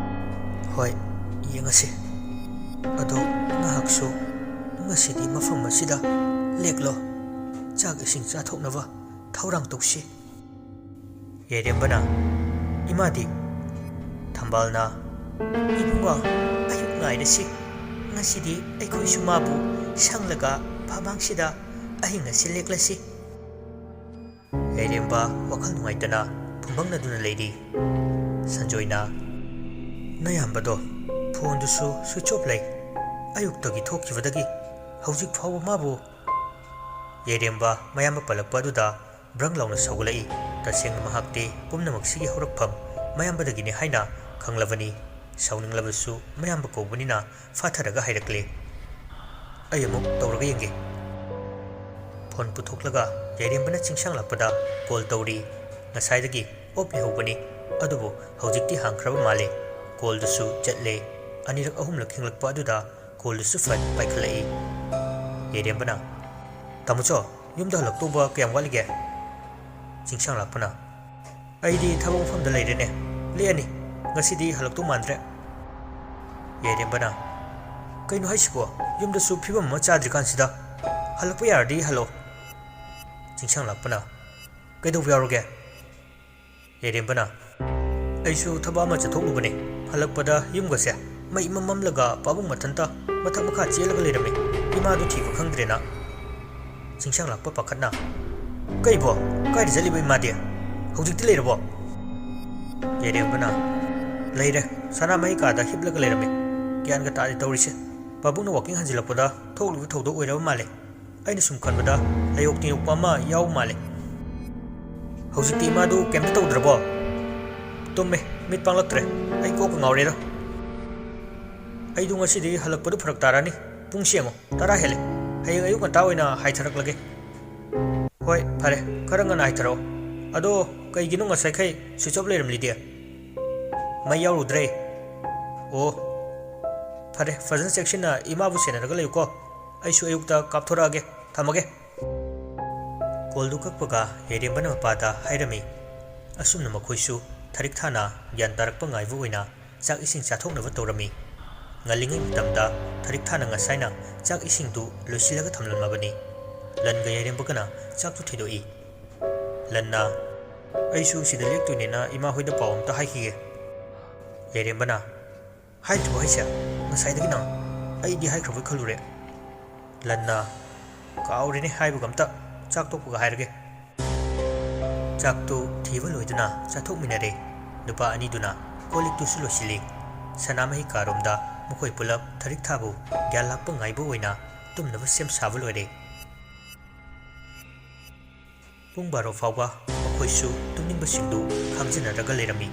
"ꯍꯣꯏ, ꯌꯦꯡꯉꯁꯤ꯫ ꯑꯗꯣ ꯅꯍꯥꯛꯁꯨ ꯉꯁꯤꯗꯤ ꯃꯐꯝ ꯑꯁꯤꯗ ꯂꯦꯛꯂꯣ꯫ ꯆꯥꯛ ꯏꯁꯤꯡ ꯆꯥꯊꯣꯛꯅꯕ ꯊꯧꯔꯥꯡ ꯇꯧꯁꯤ꯫" ꯌꯥꯏꯔꯦꯝꯕꯅ, "ꯏꯃꯥꯗꯤ?" ꯊꯝꯕꯥꯜꯅ, "ꯏꯕꯨꯡꯉꯣ, ꯑꯌꯨꯛ ꯉꯥꯏꯔꯁꯤ꯫ ꯉꯁꯤꯗꯤ ꯑꯩꯈꯣꯏꯁꯨ ꯃꯥꯕꯨ ꯁꯪꯂꯒ ꯐꯃꯥꯡꯁꯤꯗ ꯑꯍꯤꯡ ꯑꯁꯤ ꯂꯦꯛꯂꯁꯤ꯫" ꯌꯥꯏꯔꯦꯝꯕ ꯋꯥꯈꯜ ꯅꯨꯡꯉꯥꯏꯇꯅ ꯐꯨꯝꯕꯪꯅꯗꯨꯅ ꯂꯩꯔꯤ꯫ ꯁꯟꯖꯣꯏꯅ, "ꯅꯌꯥꯝꯕꯗꯣ ꯐꯣꯟꯗꯨꯁꯨ ꯁ꯭ꯋꯤꯆ ꯑꯣꯐ ꯂꯩ꯫ ꯑꯌꯨꯛꯇꯒꯤ ꯊꯣꯛꯈꯤꯕꯗꯒꯤ ꯍꯧꯖꯤꯛ ꯐꯥꯎꯕ ꯃꯥꯕꯨ..." ꯌꯥꯏꯔꯦꯝꯕ ꯃꯌꯥꯝꯕ ꯄꯜꯂꯛꯄ ꯑꯗꯨꯗ ꯕ꯭ꯔꯪ ꯂꯥꯎꯅ ꯁꯧꯒꯠꯂꯛꯏ꯫ ꯇꯁꯦꯡꯅ ꯃꯍꯥꯛꯇꯤ ꯄꯨꯝꯅꯃꯛꯁꯤꯒꯤ ꯍꯧꯔꯛꯐꯝ ꯃꯌꯥꯝꯕꯗꯒꯤꯅꯤ ꯍꯥꯏꯅ ꯈꯪꯂꯕꯅꯤ꯫ ꯁꯥꯎꯅꯤꯡꯂꯕꯁꯨ ꯃꯌꯥꯝꯕ ꯀꯧꯕꯅꯤꯅ ꯐꯥꯊꯔꯒ ꯍꯥꯏꯔꯛꯂꯦ, "ꯑꯩ ꯑꯃꯨꯛ ꯇꯧꯔꯒ ꯌꯦꯡꯒꯦ꯫" ꯐꯣꯟ ꯄꯨꯊꯣꯛꯂꯒ ꯌꯥꯏꯔꯦꯝꯕꯅ ꯆꯤꯡꯁꯥꯡ ꯂꯥꯛꯄꯗ ꯀꯣꯜ ꯇꯧꯔꯤ꯫ ꯉꯁꯥꯏꯗꯒꯤ ꯑꯣꯐ ꯂꯩꯍꯧꯕꯅꯤ, ꯑꯗꯨꯕꯨ ꯍꯧꯖꯤꯛꯇꯤ ꯍꯥꯡꯈ꯭ꯔꯕ ꯃꯥꯜꯂꯦ꯫ ꯀꯣꯜꯗꯨꯁꯨ ꯆꯠꯂꯦ꯫ ꯑꯅꯤꯔꯛ ꯑꯍꯨꯝꯂꯛ ꯈꯤꯡꯂꯛꯄ ꯑꯗꯨꯗ ꯀꯣꯜꯗꯨꯁꯨ ꯐꯠ ꯄꯥꯏꯈꯠꯂꯛꯏ꯫ ꯌꯥꯏꯔꯦꯝꯕꯅ, "ꯇꯥꯃꯣꯆꯧ, ꯌꯨꯝꯗ ꯍꯜꯂꯛꯇꯧꯕ ꯀꯌꯥꯝ ꯋꯥꯠꯂꯤꯒꯦ?" ꯆꯤꯡꯁꯥꯡ ꯂꯥꯛꯄꯅ, "ꯑꯩꯗꯤ ꯊꯕꯛ ꯃꯐꯝꯗ ꯂꯩꯔꯦꯅꯦ, ꯂꯦꯛꯑꯅꯤ, ꯉꯁꯤꯗꯤ ꯍꯜꯂꯛꯇꯧ ꯃꯥꯟꯗ꯭ꯔꯦ꯫" ꯌꯥꯏꯔꯦꯝꯕꯅ, "ꯀꯩꯅꯣ ꯍꯥꯏꯁꯤꯕꯣ, ꯌꯨꯝꯗꯁꯨ ꯐꯤꯕꯝ ꯑꯃ ꯆꯥꯗ꯭ꯔꯤꯀꯥꯟꯁꯤꯗ? ꯍꯜꯂꯛꯄ ꯌꯥꯔꯗꯤ ꯍꯜꯂꯛꯑꯣ꯫" ꯆꯤꯡꯁꯥꯡ ꯂꯥꯛꯄꯅ, "ꯀꯩꯗꯧꯕ ꯌꯥꯎꯔꯒꯦ?" ꯌꯥꯏꯔꯦꯝꯕꯅ, "ꯑꯩꯁꯨ ꯊꯕꯛ ꯑꯃ ꯆꯠꯊꯣꯛꯂꯨꯕꯅꯦ, ꯍꯜꯂꯛꯄꯗ ꯌꯨꯝꯒꯁꯦ ꯃꯩ ꯏꯃꯝ ꯃꯝꯂꯒ ꯄꯥꯕꯨꯡ ꯃꯊꯟꯇ ꯃꯊꯛ ꯃꯈꯥ ꯆꯦꯜꯂꯒ ꯂꯩꯔꯝꯃꯦ꯫ ꯏꯃꯥꯗꯨ ꯊꯤꯕ ꯈꯪꯗ꯭ꯔꯦꯅ꯫" ꯆꯤꯡꯁꯥꯡ ꯂꯥꯛꯄ ꯄꯥꯈꯠꯅ, "ꯀꯩꯕꯣ? ꯀꯥꯏꯗ ꯆꯠꯂꯤꯕ ꯏꯃꯥꯗꯤ? ꯍꯧꯖꯤꯛꯇꯤ ꯂꯩꯔꯕꯣ?" ꯌꯥꯏꯔꯦꯝꯕꯅ, "ꯂꯩꯔꯦ, ꯁꯅꯥꯃꯍꯤ ꯀꯥꯗ ꯍꯤꯞꯂꯒ ꯂꯩꯔꯝꯃꯦ꯫ ꯒ꯭ꯌꯥꯟꯒ ꯇꯥꯗꯦ ꯇꯧꯔꯤꯁꯦ꯫ ꯄꯥꯕꯨꯡꯅ ꯋꯥꯀꯤꯡ ꯍꯟꯖꯤꯜꯂꯛꯄꯗ ꯊꯣꯛꯂꯤꯕ ꯊꯧꯗꯣꯛ ꯑꯣꯏꯔꯕ ꯃꯥꯜꯂꯦ꯫ ꯑꯩꯅ ꯁꯨꯝ ꯈꯟꯕꯗ ꯂꯩꯌꯣꯛ ꯇꯤꯡꯌꯣꯛꯄ ꯑꯃ ꯌꯥꯎꯕ ꯃꯥꯜꯂꯦ꯫ ꯍꯧꯖꯤꯛꯇꯤ ꯏꯃꯥꯗꯨ ꯀꯩꯝꯇ ꯇꯧꯗ꯭ꯔꯕꯣ? ꯇꯨꯝꯃꯦ, ꯃꯤꯠ ꯄꯥꯡꯂꯛꯇ꯭ꯔꯦ꯫ ꯑꯩ ꯀꯣꯛꯀ ꯉꯥꯎꯔꯦꯗ꯫ ꯑꯩꯗꯨ ꯉꯁꯤꯗꯤ ꯍꯜꯂꯛꯄꯗꯨ ꯐꯔꯛ ꯇꯥꯔꯅꯤ꯫ ꯄꯨꯡꯁꯤ ꯌꯦꯡꯉꯣ, ꯇꯔꯥ ꯍꯦꯜꯂꯦ꯫ ꯍꯌꯦꯡ ꯑꯌꯨꯛ ꯉꯟꯇꯥ ꯑꯣꯏꯅ ꯍꯥꯏꯊꯔꯛꯂꯒꯦ꯫ ꯍꯣꯏ, ꯐꯔꯦ, ꯈꯔ ꯉꯟꯅ ꯍꯥꯏꯊꯔꯛꯑꯣ꯫ ꯑꯗꯣ ꯀꯩꯒꯤꯅꯣ ꯉꯁꯥꯏꯈꯩ switch off ꯂꯩꯔꯝꯂꯤꯗꯤ? ꯃꯩ ꯌꯥꯎꯔꯨꯗ꯭ꯔꯦ꯫ ꯑꯣ, ꯐꯔꯦ, ꯐꯖꯅ ꯆꯦꯛꯁꯤꯟꯅ ꯏꯃꯥꯕꯨ ꯁꯦꯟꯅꯔꯒ ꯂꯩꯌꯨꯀꯣ꯫ ꯑꯩꯁꯨ ꯑꯌꯨꯛꯇ ꯀꯥꯞꯊꯣꯔꯛꯑꯒꯦ꯫ ꯊꯝꯃꯒꯦ꯫ ꯀꯣꯜꯗꯨ ꯀꯛꯄꯒ ꯌꯥꯏꯔꯦꯝꯕꯅ ꯃꯄꯥꯗ ꯍꯥꯏꯔꯝꯃꯤ꯫ ꯑꯁꯨꯝꯅ ꯃꯈꯣꯏꯁꯨ ꯊꯔꯤꯛ ꯊꯥꯅ ꯒ꯭ꯌꯥꯟ ꯇꯥꯔꯛꯄ ꯉꯥꯏꯕ ꯑꯣꯏꯅ ꯆꯥꯛ ꯏꯁꯤꯡ ꯆꯥꯊꯣꯛꯅꯕ ꯇꯧꯔꯝꯃꯤ꯫ ꯉꯜꯂꯤꯉꯩ ꯃꯇꯝꯗ ꯊꯔꯤꯛ ꯊꯥꯅ ꯉꯁꯥꯏꯅ ꯆꯥꯛ ꯏꯁꯤꯡꯗꯨ ꯂꯣꯏꯁꯤꯜꯂꯒ ꯊꯝꯂꯝꯃꯕꯅꯤ꯫ ꯂꯟꯒ ꯌꯥꯏꯔꯦꯝꯕꯒꯅ ꯆꯥꯛꯇꯨ ꯊꯤꯗꯣꯛꯏ꯫ ꯂꯟꯅ, "ꯑꯩꯁꯨ ꯁꯤꯗ ꯂꯦꯛꯇꯣꯏꯅꯦꯅ ꯏꯃꯥ ꯍꯣꯏꯗ ꯄꯥꯎ ꯑꯝꯇ ꯍꯥꯏꯈꯤꯒꯦ꯫" ꯌꯥꯏꯔꯦꯝꯕꯅ, "ꯍꯥꯏꯗ꯭ꯔꯤꯕꯣ ꯍꯥꯏꯁꯦ? ꯉꯁꯥꯏꯗꯒꯤ ꯅꯪ?" "ꯑꯩꯗꯤ ꯍꯥꯏꯈ꯭ꯔꯕꯣꯏ ꯈꯜꯂꯨꯔꯦ꯫" ꯂꯟꯅ, "ꯀꯥꯎꯔꯦꯅꯦ ꯍꯥꯏꯕꯒ ꯑꯝꯇ, ꯆꯥꯛ ꯇꯣꯛꯄꯒ ꯍꯥꯏꯔꯒꯦ꯫" ꯆꯥꯛꯇꯨ ꯊꯤꯕ ꯂꯣꯏꯗꯨꯅ ꯆꯥꯊꯣꯛꯃꯤꯟꯅꯔꯦ꯫ ꯅꯨꯄꯥ ꯑꯅꯤꯗꯨꯅ ꯀꯣꯜ ꯂꯤꯛꯇꯨꯁꯨ ꯂꯣꯏꯁꯤꯜꯂꯤ꯫ ꯁꯅꯥꯃꯍꯤ ꯀꯥꯔꯣꯝꯗ ꯃꯈꯣꯏ ꯄꯨꯂꯞ ꯊꯔꯤꯛ ꯊꯥꯕꯨ ꯒ꯭ꯌꯥꯟ ꯂꯥꯛꯄ ꯉꯥꯏꯕ ꯑꯣꯏꯅ ꯇꯨꯝꯅꯕ ꯁꯦꯝ ꯁꯥꯕ ꯂꯣꯏꯔꯦ꯫ ꯄꯨꯡ ꯕꯥꯔꯣ ꯐꯥꯎꯕ ꯃꯈꯣꯏꯁꯨ ꯇꯨꯝꯅꯤꯡꯕꯁꯤꯡꯗꯨ ꯈꯥꯡꯖꯟꯅꯔꯒ ꯂꯩꯔꯝꯃꯤ꯫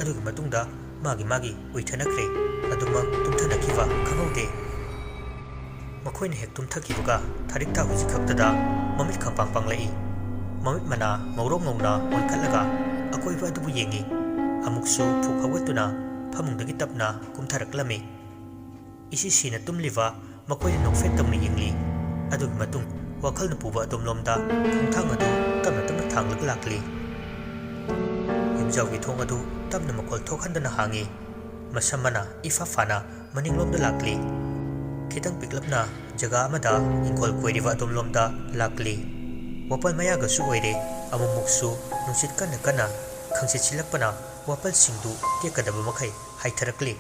ꯑꯗꯨꯒꯤ ꯃꯇꯨꯡꯗ ꯃꯥꯒꯤ ꯃꯥꯒꯤ ꯎꯏꯊꯅꯈ꯭ꯔꯦ꯫ ꯑꯗꯨꯃꯛ ꯇꯨꯝꯊꯅꯈꯤꯕ ꯈꯪꯍꯧꯗꯦ꯫ ꯃꯈꯣꯏꯅ ꯍꯦꯛ ꯇꯨꯝꯊꯈꯤꯕꯒ ꯊꯔꯤꯛ ꯊꯥ ꯍꯧꯖꯤꯛ ꯈꯛꯇꯗ ꯃꯃꯤꯠ ꯈꯪꯄꯥꯡ ꯄꯥꯡꯂꯛꯏ꯫ ꯃꯃꯤꯠ ꯃꯅꯥ ꯉꯧꯔꯣꯛ ꯉꯧꯅ ꯑꯣꯟꯈꯠꯂꯒ ꯑꯀꯣꯏꯕ ꯑꯗꯨꯕꯨ ꯌꯦꯡꯏ꯫ ꯑꯃꯨꯛꯁꯨ ꯐꯨꯛ ꯍꯧꯒꯠꯇꯨꯅ ꯐꯃꯨꯡꯗꯒꯤ ꯇꯞꯅ ꯀꯨꯝꯊꯔꯛꯂꯝꯃꯤ꯫ ꯏꯁꯤ ꯁꯤꯅ ꯇꯨꯝꯂꯤꯕ ꯃꯈꯣꯏꯅ ꯅꯣꯛꯐꯦꯠ ꯇꯧꯅ ꯌꯦꯡꯂꯤ꯫ ꯑꯗꯨꯒꯤ ꯃꯇꯨꯡ ꯋꯥꯈꯜꯅ ꯄꯨꯕ ꯑꯗꯣꯝꯂꯣꯝꯗ ꯈꯣꯡꯊꯥꯡ ꯑꯗꯨ ꯇꯞꯅ ꯇꯞꯅ ꯊꯥꯡꯂꯒ ꯂꯥꯛꯂꯤ꯫ ꯌꯨꯝꯖꯥꯎꯒꯤ ꯊꯣꯡ ꯑꯗꯨ ꯇꯞꯅ ꯃꯈꯣꯜ ꯊꯣꯛꯍꯟꯗꯅ ꯍꯥꯡꯏ꯫ ꯃꯁꯝ ꯑꯃꯅ ꯏꯐꯥ ꯐꯥꯅ ꯃꯅꯤꯡꯂꯣꯝꯗ ꯂꯥꯛꯂꯤ꯫ ꯈꯤꯇꯪ ꯄꯤꯛꯂꯞꯅ ꯖꯒꯥ ꯑꯃꯗ ꯏꯪꯈꯣꯜ ꯀꯣꯏꯔꯤꯕ ꯑꯗꯣꯝꯂꯣꯝꯗ ꯂꯥꯛꯂꯤ꯫ ꯋꯥꯄꯜ ꯃꯌꯥꯒꯁꯨ ꯑꯣꯏꯔꯦ꯫ ꯑꯃꯨꯛꯃꯨꯛꯁꯨ ꯅꯨꯡꯁꯤꯠ ꯀꯟꯅ ꯀꯟꯅ ꯈꯪꯁꯤꯠ ꯁꯤꯜꯂꯛꯄꯅ ꯋꯥꯄꯜꯁꯤꯡꯗꯨ ꯇꯦꯛꯀꯗꯕ ꯃꯈꯩ ꯍꯥꯏꯊꯔꯛꯂꯤ꯫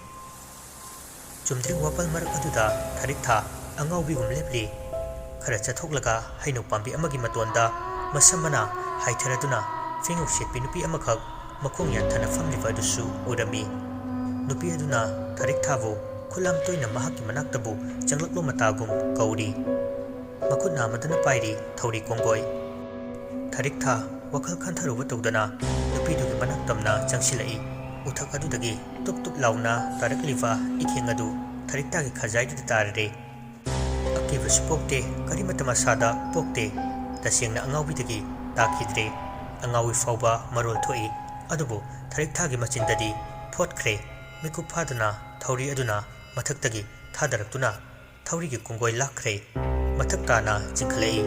ꯆꯨꯝꯗ꯭ꯔꯤꯡ ꯋꯥꯄꯜ ꯃꯔꯛ ꯑꯗꯨꯗ ꯊꯔꯤꯛ ꯊꯥ ꯑꯉꯥꯎꯕꯤꯒꯨꯝ ꯂꯦꯞꯂꯤ꯫ ꯈꯔ ꯆꯠꯊꯣꯛꯂꯒ ꯍꯩꯅꯧ ꯄꯥꯝꯕꯤ ꯑꯃꯒꯤ ꯃꯇꯣꯟꯗ ꯃꯁꯝ ꯃꯅꯥ ꯍꯥꯏꯊꯔꯗꯨꯅ ꯐꯤꯉꯧ ꯁꯦꯠꯄꯤ ꯅꯨꯄꯤ ꯑꯃꯈꯛ ꯃꯈꯣꯡ ꯌꯥꯟꯊꯅ ꯐꯝꯂꯤꯕ ꯑꯗꯨꯁꯨ ꯎꯔꯝꯃꯤ꯫ ꯅꯨꯄꯤ ꯑꯗꯨꯅ ꯊꯔꯤꯛ ꯊꯥꯕꯨ ꯈꯨꯠꯂꯥꯝ ꯇꯣꯏꯅ ꯃꯍꯥꯛꯀꯤ ꯃꯅꯥꯛꯇꯕꯨ ꯆꯪꯂꯛꯂꯣ ꯃꯇꯥꯒꯨꯝ ꯀꯧꯔꯤ꯫ ꯃꯈꯨꯠ ꯅꯥꯝꯃꯗꯅ ꯄꯥꯏꯔꯤ ꯊꯧꯔꯤ ꯀꯣꯡꯒꯣꯏ꯫ ꯊꯔꯤꯛꯊꯥ ꯋꯥꯈꯜ ꯈꯟꯊꯔꯨꯕ ꯇꯧꯗꯅ ꯅꯨꯄꯤꯗꯨꯒꯤ ꯃꯅꯥꯛ ꯇꯝꯅ ꯆꯪꯁꯤꯜꯂꯛꯏ꯫ ꯎꯊꯛ ꯑꯗꯨꯗꯒꯤ ꯇꯨꯞ ꯇꯨꯞ ꯂꯥꯎꯅ ꯇꯥꯔꯛꯂꯤꯕ ꯏꯈꯦꯡ ꯑꯗꯨ ꯊꯔꯤꯛꯊꯥꯒꯤ ꯈꯖꯥꯏꯗꯨꯗ ꯇꯥꯔꯔꯦ꯫ ꯑꯀꯤꯕꯁꯨ ꯄꯣꯛꯇꯦ, ꯀꯔꯤꯃꯠꯇ ꯃꯁꯥꯗ ꯄꯣꯛꯇꯦ꯫ ꯇꯁꯦꯡꯅ ꯑꯉꯥꯎꯕꯤꯗꯒꯤ ꯇꯥꯈꯤꯗ꯭ꯔꯦ꯫ ꯑꯉꯥꯎꯕꯤ ꯐꯥꯎꯕ ꯃꯔꯣꯜ ꯊꯣꯛꯏ꯫ ꯑꯗꯨꯕꯨ ꯊꯔꯤꯛꯊꯥꯒꯤ ꯃꯆꯤꯟꯗꯗꯤ ꯐꯣꯠꯈ꯭ꯔꯦ꯫ ꯃꯤꯀꯨꯞ ꯐꯥꯗꯅ ꯊꯧꯔꯤ ꯑꯗꯨꯅ ꯃꯊꯛꯇꯒꯤ ꯊꯥꯗꯔꯛꯇꯨꯅ ꯊꯧꯔꯤꯒꯤ ꯀꯣꯡꯒꯣꯏ ꯂꯥꯛꯈ꯭ꯔꯦ꯫ ꯃꯊꯛ ꯇꯥꯅ ꯆꯤꯡꯈꯠꯂꯛꯏ꯫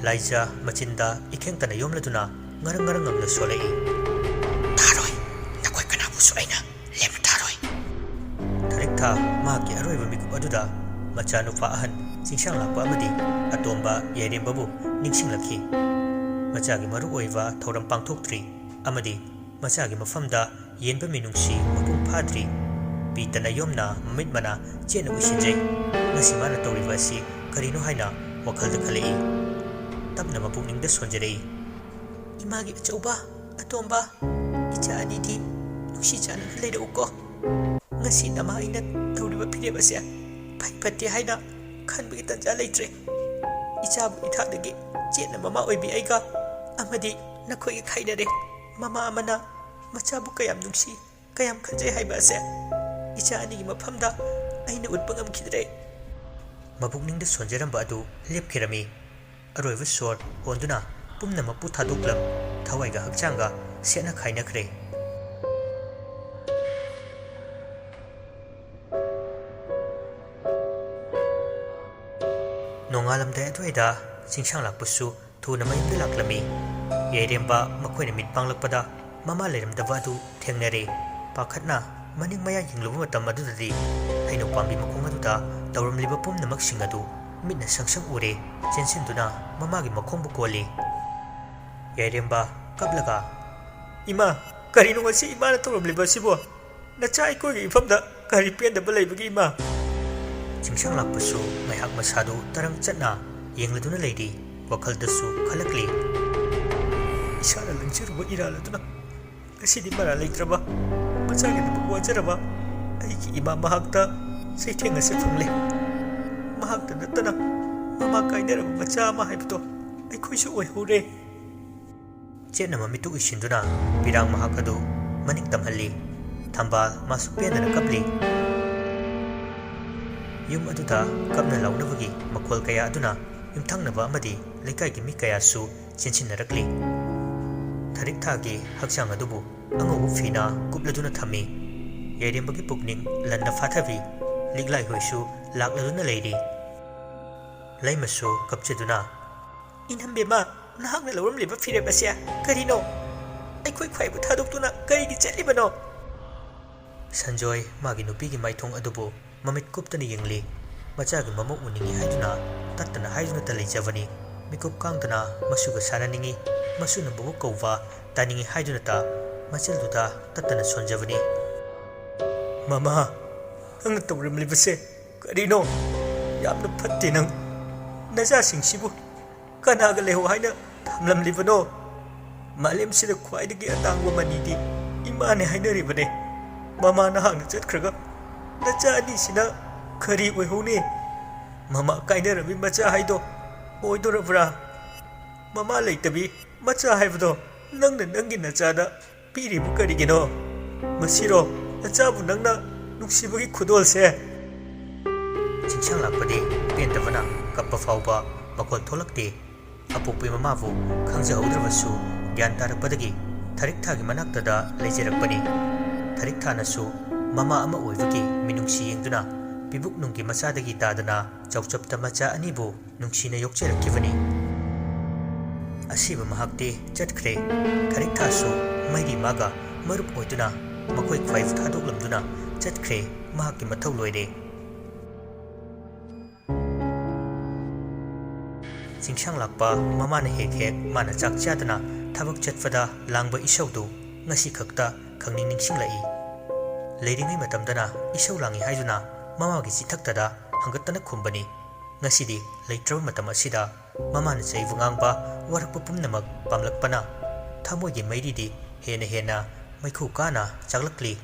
ꯂꯥꯏꯖꯥ ꯃꯆꯤꯟꯗ ꯏꯈꯦꯡꯇꯅ ꯌꯣꯝꯂꯗꯨꯅ ꯉꯔꯪ ꯉꯔꯪ ꯉꯪꯅ ꯁꯣꯜꯂꯛꯏ꯫ "ꯊꯥꯔꯣꯏ, ꯅꯈꯣꯏ ꯀꯅꯥꯕꯨꯁꯨ ꯑꯩꯅ ꯂꯦꯞꯅ ꯊꯥꯔꯣꯏ꯫" ꯊꯔꯤꯛꯊꯥ ꯃꯍꯥꯛꯀꯤ ꯑꯔꯣꯏꯕ ꯃꯤꯀꯨꯞ ꯑꯗꯨꯗ ꯃꯆꯥꯅꯨꯄꯥ ꯑꯍꯟ ꯆꯤꯡꯁꯥꯡ ꯂꯥꯛꯄ ꯑꯃꯗꯤ ꯑꯇꯣꯝꯕ ꯌꯥꯏꯔꯦꯝꯕꯕꯨ ꯅꯤꯡꯁꯤꯡꯂꯛꯈꯤ꯫ ꯃꯆꯥꯒꯤ ꯃꯔꯨ ꯑꯣꯏꯕ ꯊꯧꯔꯝ ꯄꯥꯡꯊꯣꯛꯇ꯭ꯔꯤ ꯑꯃꯗꯤ ꯃꯆꯥꯒꯤ ꯃꯐꯝꯗ ꯌꯦꯟꯕ ꯃꯤꯅꯨꯡꯁꯤ ꯃꯄꯨꯡ ꯐꯥꯗ꯭ꯔꯤ꯫ ꯄꯤꯇꯅ ꯌꯣꯝꯅ ꯃꯃꯤꯠ ꯃꯅꯥ ꯆꯦꯠꯅ ꯎꯏꯁꯤꯟꯖꯩ꯫ ꯉꯁꯤ ꯃꯥꯅ ꯇꯧꯔꯤꯕ ꯑꯁꯤ ꯀꯔꯤꯅꯣ ꯍꯥꯏꯅ ꯋꯥꯈꯜꯗ ꯈꯜꯂꯛꯏ꯫ ꯇꯞꯅ ꯃꯄꯨꯛꯅꯤꯡꯗ ꯁꯣꯟꯖꯔꯛꯏ꯫ "ꯏꯃꯥꯒꯤ ꯑꯆꯧꯕ, ꯑꯇꯣꯝꯕ, ꯏꯆꯥ ꯑꯅꯤꯗꯤ ꯅꯨꯡꯁꯤ ꯆꯥꯟꯅꯅ ꯂꯩꯔꯛꯎꯀꯣ꯫ ꯉꯁꯤ ꯅꯃꯥ ꯑꯩꯅ ꯇꯧꯔꯤꯕ ꯐꯤꯔꯦꯞ ꯑꯁꯦ ꯐꯩ ꯐꯠꯇꯦ ꯍꯥꯏꯅ ꯈꯟꯕꯒꯤ ꯇꯟꯖꯥ ꯂꯩꯇ꯭ꯔꯦ꯫ ꯏꯆꯥꯕꯨ ꯏꯊꯥꯗꯒꯤ ꯆꯦꯠꯅ ꯃꯃꯥ ꯑꯣꯏꯕꯤ ꯑꯩꯒ ꯑꯃꯗꯤ ꯅꯈꯣꯏꯒ ꯈꯥꯏꯅꯔꯦ꯫ ꯃꯃꯥ ꯑꯃꯅ ꯃꯆꯥꯕꯨ ꯀꯌꯥꯝ ꯅꯨꯡꯁꯤ, ꯀꯌꯥꯝ ꯈꯟꯖꯩ ꯍꯥꯏꯕ ꯑꯁꯦ ꯏꯆꯥ ꯑꯅꯤꯒꯤ ꯃꯐꯝꯗ ꯑꯩꯅ ꯎꯠꯄ ꯉꯝꯈꯤꯗ꯭ꯔꯦ꯫" ꯃꯄꯨꯛꯅꯤꯡꯗ ꯁꯣꯟꯖꯔꯝꯕ ꯑꯗꯨ ꯂꯦꯞꯈꯤꯔꯝꯃꯤ꯫ ꯑꯔꯣꯏꯕ ꯁꯣꯔ ꯍꯣꯟꯗꯨꯅ ꯄꯨꯝꯅꯃꯛꯄꯨ ꯊꯥꯗꯣꯛꯂꯝ ꯊꯋꯥꯏꯒ ꯍꯛꯆꯥꯡꯒ ꯁꯦꯠꯅ ꯈꯥꯏꯅꯈ꯭ꯔꯦ꯫ ꯅꯣꯡꯉꯥꯜꯂꯝꯗꯥꯏ ꯑꯗꯨꯋꯥꯏꯗ ꯆꯤꯡꯁꯥꯡ ꯂꯥꯛꯄꯁꯨ ꯊꯨꯅ ꯃꯌꯨꯝꯗ ꯂꯥꯛꯂꯝꯃꯤ꯫ ꯌꯥꯏꯔꯦꯝꯕ ꯃꯈꯣꯏꯅ ꯃꯤꯠ ꯄꯥꯡꯂꯛꯄꯗ ꯃꯃꯥ ꯂꯩꯔꯝꯗꯕ ꯑꯗꯨ ꯊꯦꯡꯅꯔꯦ꯫ ꯄꯥꯈꯠꯅ ꯃꯅꯤꯡ ꯃꯌꯥ ꯌꯦꯡꯂꯨꯕ ꯃꯇꯝ ꯑꯗꯨꯗꯗꯤ ꯍꯩꯅꯧ ꯄꯥꯝꯕꯤ ꯃꯈꯣꯡ ꯑꯗꯨꯗ ꯇꯧꯔꯝꯂꯤꯕ ꯄꯨꯝꯅꯃꯛꯁꯤꯡ ꯑꯗꯨ ꯃꯤꯠꯅ ꯁꯪꯁꯪ ꯎꯔꯦ꯫ ꯆꯦꯟꯁꯤꯟꯗꯨꯅ ꯃꯃꯥꯒꯤ ꯃꯈꯣꯡꯕꯨ ꯀꯣꯜꯂꯤ꯫ ꯌꯥꯏꯔꯦꯝꯕ ꯀꯞꯂꯒ, "ꯏꯃꯥ, ꯀꯔꯤꯅꯣ ꯉꯁꯤ ꯏꯃꯥꯅ ꯇꯧꯔꯝꯂꯤꯕ ꯑꯁꯤꯕꯣ? ꯅꯆꯥ ꯑꯩꯈꯣꯏꯒꯤ ꯏꯐꯝꯗ ꯀꯔꯤ ꯄꯦꯟꯗꯕ ꯂꯩꯕꯒꯦ, ꯏꯃꯥ?" ꯆꯤꯡꯁꯥꯡ ꯂꯥꯛꯄꯁꯨ ꯉꯥꯏꯍꯥꯛ ꯃꯁꯥꯗꯨ ꯇꯔꯪ ꯆꯠꯅ ꯌꯦꯡꯂꯗꯨꯅ ꯂꯩꯔꯤ꯫ ꯋꯥꯈꯜꯗꯁꯨ ꯈꯜꯂꯛꯂꯤ꯫ "ꯏꯁꯥꯅ ꯂꯪꯖꯔꯨꯕ ꯏꯔꯥꯜ ꯑꯗꯨꯅ ꯉꯁꯤꯗꯤ ꯃꯔꯥꯜ ꯂꯩꯇ꯭ꯔꯕ, ꯃꯆꯥꯒꯤꯗꯃꯛ ꯋꯥꯖꯔꯕ ꯑꯩꯒꯤ ꯏꯃꯥ ꯃꯍꯥꯛꯇ ꯆꯩꯊꯦꯡ ꯑꯁꯤ ꯐꯪꯂꯦ꯫ ꯃꯍꯥꯛꯇ ꯅꯠꯇꯅ ꯃꯃꯥ ꯀꯥꯏꯅꯔꯕ ꯃꯆꯥ ꯑꯃ ꯍꯥꯏꯕꯗꯣ ꯑꯩꯈꯣꯏꯁꯨ ꯑꯣꯏꯍꯧꯔꯦ꯫ ꯆꯦꯠꯅ ꯃꯃꯤꯠꯇꯨ ꯎꯏꯁꯤꯟꯗꯨꯅ ꯄꯤꯔꯥꯡ ꯃꯍꯥꯛ ꯑꯗꯨ ꯃꯅꯤꯡ ꯇꯝꯍꯜꯂꯤ꯫ ꯊꯝꯕꯥꯜ ꯃꯥꯁꯨ ꯄꯦꯟꯗꯅ ꯀꯞꯂꯤ꯫ ꯌꯨꯝ ꯑꯗꯨꯗ ꯀꯞꯅ ꯂꯥꯎꯅꯕꯒꯤ ꯃꯈꯣꯜ ꯀꯌꯥ ꯑꯗꯨꯅ ꯌꯨꯝꯊꯪꯅꯕ ꯑꯃꯗꯤ ꯂꯩꯀꯥꯏꯒꯤ ꯃꯤ ꯀꯌꯥꯁꯨ ꯆꯦꯟꯁꯤꯟꯅꯔꯛꯂꯤ꯫ ꯊꯔꯤꯛꯊꯥꯒꯤ ꯍꯛꯆꯥꯡ ꯑꯗꯨꯕꯨ ꯑꯉꯧꯕ ꯐꯤꯅ ꯀꯨꯞꯂꯗꯨꯅ ꯊꯝꯃꯤ꯫ ꯌꯥꯏꯔꯦꯝꯕꯒꯤ ꯄꯨꯛꯅꯤꯡ ꯂꯟꯅ ꯐꯥꯊꯕꯤ꯫ ꯂꯤꯛꯂꯥꯏ ꯍꯣꯏꯁꯨ ꯂꯥꯛꯂꯗꯨꯅ ꯂꯩꯔꯤ꯫ ꯂꯩꯃꯁꯨ ꯀꯞꯆꯗꯨꯅ, "ꯏꯅꯝꯕꯦꯝꯃ, ꯅꯍꯥꯛꯅ ꯂꯧꯔꯝꯂꯤꯕ ꯐꯤꯔꯦꯞ ꯑꯁꯦ ꯀꯔꯤꯅꯣ? ꯑꯩꯈꯣꯏ ꯈ꯭ꯋꯥꯏꯕꯨ ꯊꯥꯗꯣꯛꯇꯨꯅ ꯀꯔꯤꯒꯤ ꯆꯠꯂꯤꯕꯅꯣ?" ꯁꯟꯖꯣꯏ ꯃꯥꯒꯤ ꯅꯨꯄꯤꯒꯤ ꯃꯥꯏꯊꯣꯡ ꯑꯗꯨꯕꯨ ꯃꯃꯤꯠ ꯀꯨꯞꯇꯅ ꯌꯦꯡꯂꯤ꯫ ꯃꯆꯥꯒꯤ ꯃꯃꯧ ꯎꯅꯤꯡꯏ ꯍꯥꯏꯗꯨꯅ ꯇꯠꯇꯅ ꯍꯥꯏꯗꯨꯅꯇ ꯂꯩꯖꯕꯅꯤ꯫ ꯃꯤꯀꯨꯞ ꯀꯥꯡꯗꯅ ꯃꯁꯨꯒ ꯁꯥꯟꯅꯅꯤꯡꯏ, ꯃꯁꯨꯅ ꯃꯕꯨꯛ ꯀꯧꯕ ꯇꯥꯅꯤꯡꯏ ꯍꯥꯏꯗꯨꯅꯇ ꯃꯆꯜꯗꯨꯗ ꯇꯠꯇꯅ ꯁꯣꯟꯖꯕꯅꯤ꯫ "ꯃꯃꯥ, ꯅꯪꯅ ꯇꯧꯔꯝꯂꯤꯕꯁꯦ ꯀꯔꯤꯅꯣ? ꯌꯥꯝꯅ ꯐꯠꯇꯦ ꯅꯪ꯫ ꯅꯆꯥꯁꯤꯡꯁꯤꯕꯨ ꯀꯅꯥꯒ ꯂꯩꯍꯧ ꯍꯥꯏꯅ ꯊꯝꯂꯝꯂꯤꯕꯅꯣ? ꯃꯥꯂꯦꯝꯁꯤꯗ ꯈ꯭ꯋꯥꯏꯗꯒꯤ ꯑꯇꯥꯡꯕ ꯃꯅꯤꯗꯤ ꯏꯃꯥꯅꯦ ꯍꯥꯏꯅꯔꯤꯕꯅꯦ꯫ ꯃꯃꯥ ꯅꯍꯥꯛꯅ ꯆꯠꯈ꯭ꯔꯒ ꯅꯆꯥ ꯑꯅꯤꯁꯤꯅ ꯀꯔꯤ ꯑꯣꯏꯍꯧꯅꯤ? ꯃꯃꯥ ꯀꯥꯏꯅꯔꯕꯤ ꯃꯆꯥ ꯍꯥꯏꯗꯣ ꯑꯣꯏꯗꯣꯔꯕ꯭ꯔꯥ? ꯃꯃꯥ ꯂꯩꯇꯕꯤ ꯃꯆꯥ ꯍꯥꯏꯕꯗꯣ ꯅꯪꯅ ꯅꯪꯒꯤ ꯅꯆꯥꯗ ꯄꯤꯔꯤꯕ ꯀꯔꯤꯒꯤꯅꯣ? ꯃꯁꯤꯔꯣ ꯅꯆꯥꯕꯨ ꯅꯪꯅ ꯅꯨꯡꯁꯤꯕꯒꯤ ꯈꯨꯗꯣꯜꯁꯦ?" ꯆꯤꯡꯁꯥꯡ ꯂꯥꯛꯄꯗꯤ ꯄꯦꯟꯗꯕꯅ ꯀꯞꯄ ꯐꯥꯎꯕ ꯃꯈꯣꯜ ꯊꯣꯛꯂꯛꯇꯦ꯫ ꯑꯄꯣꯛꯄꯤ ꯃꯃꯥꯕꯨ ꯈꯪꯖꯍꯧꯗ꯭ꯔꯕꯁꯨ ꯒ꯭ꯌꯥꯟ ꯇꯥꯔꯛꯄꯗꯒꯤ ꯊꯔꯤꯛꯊꯥꯒꯤ ꯃꯅꯥꯛꯇꯗ ꯂꯩꯖꯔꯛꯄꯅꯤ꯫ ꯊꯔꯤꯛꯊꯥꯅꯁꯨ ꯃꯃꯥ ꯑꯃ ꯑꯣꯏꯕꯒꯤ ꯃꯤꯅꯨꯡꯁꯤ ꯌꯦꯡꯗꯨꯅ ꯄꯤꯕꯨꯛꯅꯨꯡꯒꯤ ꯃꯆꯥꯗꯒꯤ ꯇꯥꯗꯅ ꯆꯥꯎꯆꯞꯇ ꯃꯆꯥ ꯑꯅꯤꯕꯨ ꯅꯨꯡꯁꯤꯅ ꯌꯣꯛꯆꯔꯛꯈꯤꯕꯅꯤ꯫ ꯑꯁꯤꯕ ꯃꯍꯥꯛꯇꯤ ꯆꯠꯈ꯭ꯔꯦ꯫ ꯊꯔꯤꯛꯊꯥꯁꯨ ꯃꯩꯔꯤ ꯃꯥꯒ ꯃꯔꯨꯞ ꯑꯣꯏꯗꯨꯅ ꯃꯈꯣꯏ ꯈ꯭ꯋꯥꯏꯕꯨ ꯊꯥꯗꯣꯛꯂꯝꯗꯨꯅ ꯆꯠꯈ꯭ꯔꯦ꯫ ꯃꯍꯥꯛꯀꯤ ꯃꯊꯧ ꯂꯣꯏꯔꯦ꯫ ꯆꯤꯡꯁꯥꯡ ꯂꯥꯛꯄ ꯃꯃꯥꯅ ꯍꯦꯛ ꯍꯦꯛ ꯃꯥꯅ ꯆꯥꯛ ꯆꯥꯗꯅ ꯊꯕꯛ ꯆꯠꯄꯗ ꯂꯥꯡꯕ ꯏꯁꯧꯗꯨ ꯉꯁꯤ ꯈꯛꯇ ꯈꯪꯅꯤꯡ ꯅꯤꯡꯁꯤꯡꯂꯛꯏ꯫ ꯂꯩꯔꯤꯉꯩ ꯃꯇꯝꯗꯅ ꯏꯁꯧ ꯂꯥꯡꯏ ꯍꯥꯏꯗꯨꯅ ꯃꯃꯥꯒꯤ ꯆꯤꯊꯛꯇꯗ ꯍꯪꯒꯠꯇꯅ ꯈꯨꯝꯕꯅꯤ꯫ ꯉꯁꯤꯗꯤ ꯂꯩꯇ꯭ꯔꯕ ꯃꯇꯝ ꯑꯁꯤꯗ ꯃꯃꯥꯅ ꯆꯩꯕꯨ ꯉꯥꯡꯕ, ꯋꯥꯔꯛꯄ ꯄꯨꯝꯅꯃꯛ ꯄꯥꯝꯂꯛꯄꯅ ꯊꯃꯣꯏꯒꯤ ꯃꯩꯔꯤꯗꯤ ꯍꯦꯟꯅ ꯍꯦꯟꯅ ꯃꯩꯈꯨ ꯀꯥꯅ ꯆꯥꯛꯂꯛꯂꯤ꯫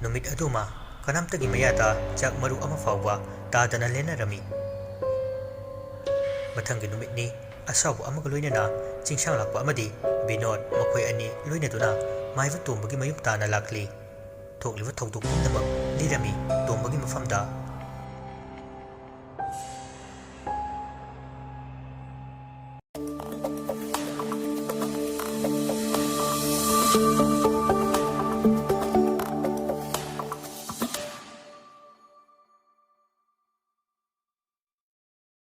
ꯅꯨꯃꯤꯠ ꯑꯗꯨꯃ ꯀꯅꯥꯝꯇꯒꯤ ꯃꯌꯥꯗ ꯆꯥꯛ ꯃꯔꯨ ꯑꯃ ꯐꯥꯎꯕ ꯇꯥꯗꯅ ꯂꯦꯟꯅꯔꯝꯃꯤ꯫ ꯃꯊꯪꯒꯤ ꯅꯨꯃꯤꯠꯅꯤ꯫ ꯑꯁꯥꯎꯕ ꯑꯃꯒ ꯂꯣꯏꯅꯅ ꯆꯤꯡꯁꯥꯡ ꯂꯥꯛꯄ ꯑꯃꯗꯤ ꯕꯤꯅꯣꯗ ꯃꯈꯣꯏ ꯑꯅꯤ ꯂꯣꯏꯅꯗꯨꯅ ꯃꯥꯏꯕ ꯇꯣꯝꯕꯒꯤ ꯃꯌꯨꯝ ꯇꯥꯟꯅ ꯂꯥꯛꯂꯤ꯫ ꯊꯣꯛꯂꯤꯕ ꯊꯧꯗꯣꯛ ꯄꯨꯝꯅꯃꯛ ꯂꯤꯔꯝꯃꯤ ꯇꯣꯝꯕꯒꯤ ꯃꯐꯝꯗ꯫